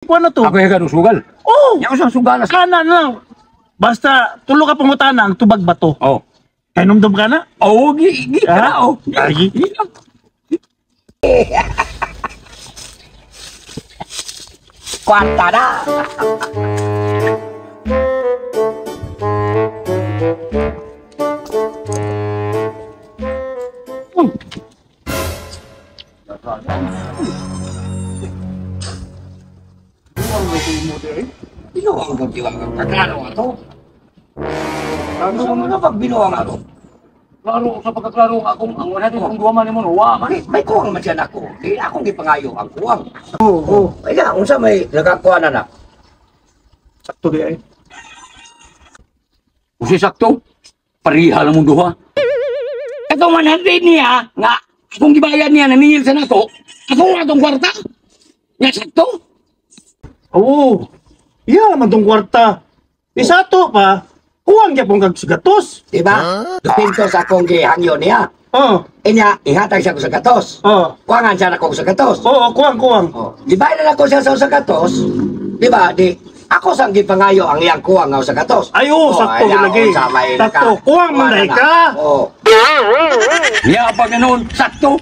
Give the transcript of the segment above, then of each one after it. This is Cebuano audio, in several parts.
Kuha na to. Ako yung sugal. Oh, Yan ko sa sugalas. kana na lang. Basta tulo ka pangutana ang tubag bato. Oh. Kay numdum ka na? Oh, gi gi Ah? kana oh. Ay. Kwarta na. Binuang ko, di ba? Kaklaro nga to. Ano mo na pag binuang nga to? Klaro sa pagkaklaro nga akong ang wala din kung duwa man nimo wa man. May kuwang man siya nako. Di akong gipangayo ang kuwang. Oo. Oh, Ay na, unsa may nakakuha na na. Sakto di ay. Usi sakto. Pariha lang mong duha. Ito 100 niya nga akong gibayad niya naningil sa nako. Ako nga tong kwarta. Nga sakto. Oo. Iya man tong kwarta. Isa to pa. Kuwang gyapon kag sigatos. Di ba? Dupintos akong gihangyo niya. Oh, Inya, ihatag siya ko sa gatos. oh. Kuwangan siya nako sa gatos. Oo, kuwang kuwang. Oh, di ba na ako siya sa gatos? Di ba? Di ako sang gipangayo ang iyang kuwang nga sa gatos. Ay, oo, sakto ay, lagi. unsa may Sakto, kuwang man kuha dai na. ka. Oh. Niya pa ganoon sakto.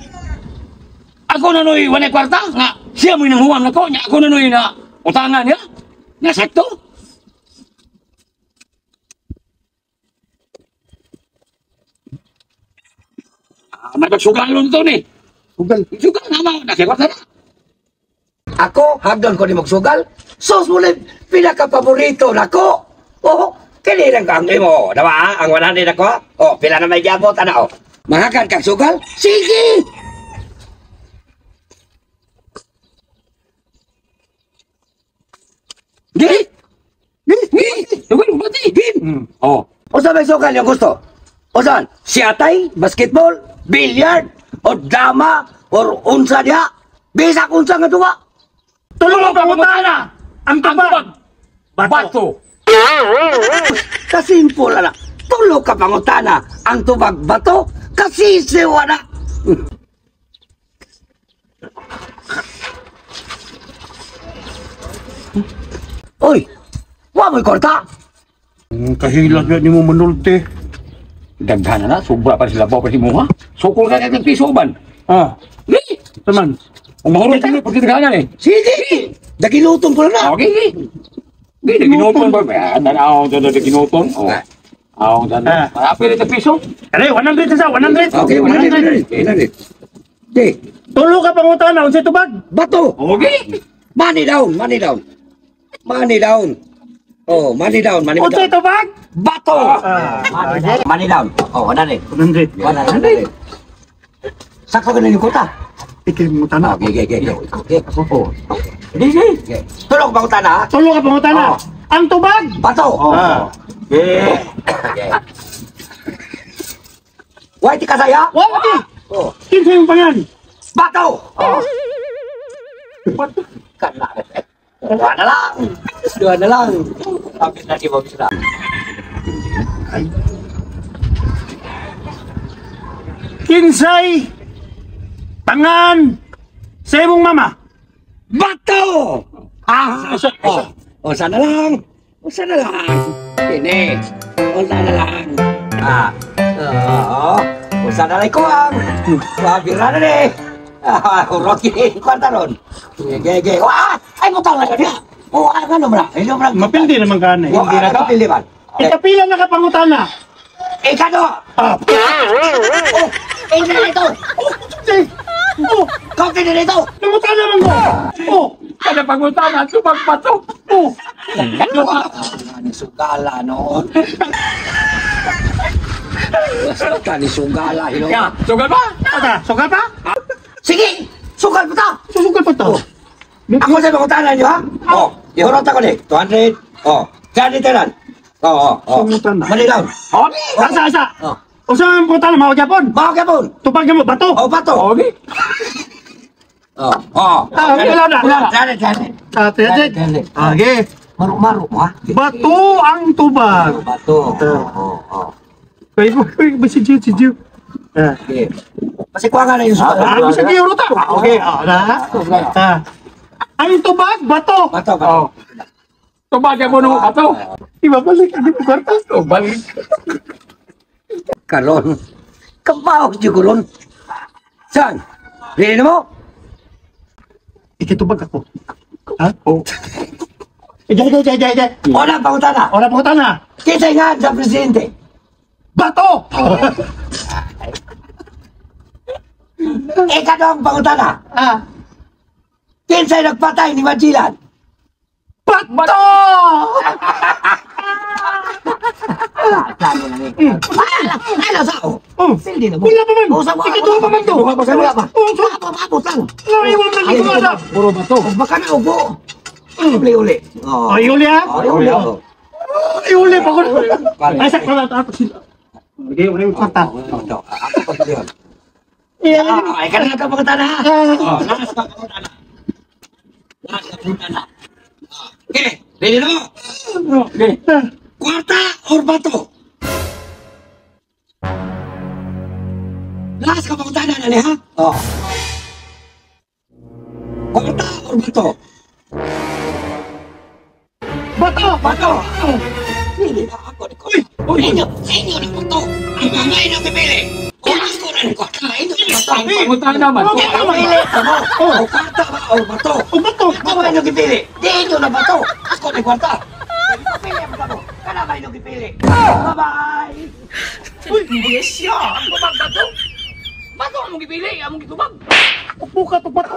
Ako na noy walay kwarta nga siya mo'y nanghuwam nako nya ako na noy na utangan niya. Nga sakto. Ah, may pagsugalon to ni. Sugal. Sugal na mo, nasa kwarta na. Ako, hagdon ko ni magsugal. Sos mo na pinaka-paborito nako. Oh, kini lang ang imo, diba? Ang 100 ako. Oh, pila na may giabot ana oh. Mahakan kag sugal? Sige. Gi! Gi! Gi! Sugal pati. Gi! Oh. Unsa may sugal yung gusto? Unsa? Siyatay, basketball, billiard, o dama, or unsa diha? Bisag unsa nga duwa. Tulo ka pangutana. Ang tubag. Bato. Bato. Kasimple ana. Tulo ka pangutana, ang tubag bato, kasisiw ana. Uy, wa mo'y kwarta. Kahilag na nimo manulti. Daghan na na, sobra pa sila pa si Muha. Sukol ka kag piso ban. Ah, Gi! taman. Ang mahurot ka pag daghanan eh. Sige, dagilutong ko na. Okay, gi. Gi, naginuton ba? Ah, tanaw to naginuton. Oh. Aw, tanaw. Ah. Apil ito piso. Aray, 100 sa 100. Okay, 100, 100. Di, Tulo ka pangutana unsay tubag? bato. Okay. Money down, money down. Money down. Oh, money down, money Unsay down. tubag? Bato. Ah, Money down. Money down. Oh, 100. 100. 100. Sakto ka na yung kota. Ikay mo tana. Okay, okay, okay. Okay. Oh. Gi, gi. Okay. Tulog ba utana? Ha? Tulo ka pangutana. Oh. Ang tubag. Bato. Ah. Gi. Okay. White ka saya? Wa di. Oh. Kinsa yung pangan? Bato. Oh. Bato. Kana. Dua na lang. Dua na lang. Sabi na di mo bisa. Kinsay pangan sa imong mama? Bato. Ah. Isa, isa. Oh. Oh, sana lang. Oh, sana lang. Ini. Oh, sana lang. Ah. Oo. Oh, sana lang kuwang. Wah, bira na ni. Ah, urot kini kwarta ron. Ge ge. Wah, ay mo tawag na. Oh, ah, ano man? Ay, man. Mapildi naman ka na. Hindi na kapildi man. Ikapila na ka pangutana. Eh, kano? Ah. Oh, eh, na ito. Oh, Kau kini nito. nangutana man ko. Oh, Kada pangutana, tubag bato. oh. Ni sugala noon. Basta ni sugala, hino. Ya, sugal ba? Ata, sugal pa? Sige, sugal pa ta. Susugal pa to. Ako sa pangutana niyo, ha? Oh, ihurot ako ni. 200. Oh, 300 tanan. Oh, oh, oh. Pangutana. Money down. Okay. Asa, asa. Oh. Unsa man pangutana mao gyapon? Mao gyapon. Tubag mo bato. Oh, bato. Okay. Oh, oh. Ah, wala na, wala na. 300, 300. Ah, 300. Okay. Maru-maru mo, ha? Bato ang tubag. Bato. Bato. Oh, oh. Kay mo, kay ba si Jiu, si Jiu. Ah. Okay. Pasikuha nga na yung sugal. Ah, bisa Jiu rota. Okay, ah, na. Ah. Ang tubag, bato. Bato, bato. Oh. Tubag mo no bato. Ibabalik ang imong kwarta. Oh, balik. Karon. Kabaw jud ko ron. San? Ready na mo? Ikitubag ako. Ha? Oh. Ijay, ijay, ijay, ijay. Wala pangutana. Ora pangutana. Kinsay nga sa presidente? Bato! Ikaduhang pangutana. Ah. Kinsay nagpatay ni Magellan? Bato! Plano na ni. Ano sa ako? Oh. Sildi na mo. Wala pa man. Usa wa. Ikaduha pa man to. Wala pa. Wala pa. Oh, so- Wala pa abot lang. Naiwan na Ay, ko na. Puro bato. Baka na ubo. Uli uli. Oh. Ay, uli ha? Uli uli. Oh. Ay, uli pa ko. Pare. Ay, sakto na ito. Okay, uli yung kwarta. Ito, ako pa yun. Yeah. Ah, ay kana ka pangutana. Ah. Oh, last ka pangutana. Last ka pangutana. Ah, okay, ready na mo? Okay. Kwarta or bato? Last ka pangutana na ni ha? Oh. Kwarta or bato? Bato! Bato! Hindi na ako. Uy! Uy! Inyo! Inyo na bato! Ang mga inyo pipili! Kung ako na ng kwarta, inyo na bato! Ang pangutana man. Oh, Ang pili ka mo! O kwarta ba o bato? O bato! Ako ba inyo gipili? Di inyo na bato! Ako na kwarta! Pili mo mo! Kana ba inyo gipili? Bye-bye! Uy, siya. Ang tubag bato. Bato among gipili, among gitubag. Upo ka, bato.